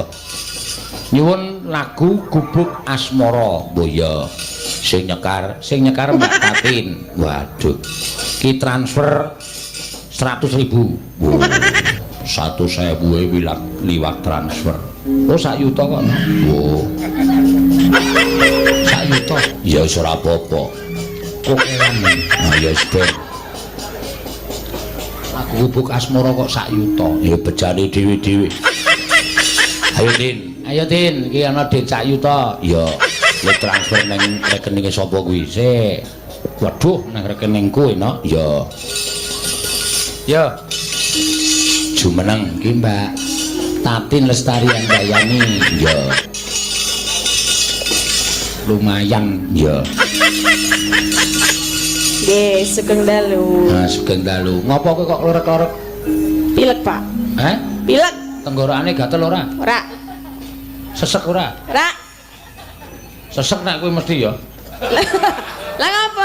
Iya. Nyuwun lagu Gubuk Asmara. Oh iya. Sing nyekar Mbak Tatin. Waduh. Ki transfer 100.000. Wow. 100.000 e liwat liwat transfer. Oh, sak yuta kok, no? Oh. Sak yuta. Ya wis ora apa-apa. Kokean. Nah ya wis ben. Lagu Gubuk Asmara kok sak yuta. Ya bejane dhewe-dhewe. Ayo Tin, ayo Tin, iki ana duit sak yuta. Ya, lu transfer nang rekeninge sapa kuwi? Sik. Waduh, nang rekeningku enak. Ya. Ya. Jumeneng iki Mbak Tatin Lestari Andayani. Ya. Lumayan, ya. Nggih, sugeng dalu. Nah, sugeng dalu. Ngopo kowe kok klorek-klorek? Pilek, Pak. Heh? Pilek. Tenggorokane gatel ora? Ora. Sesek ora? Ora. Sesek nek kowe mesti ya. Lah ngapa?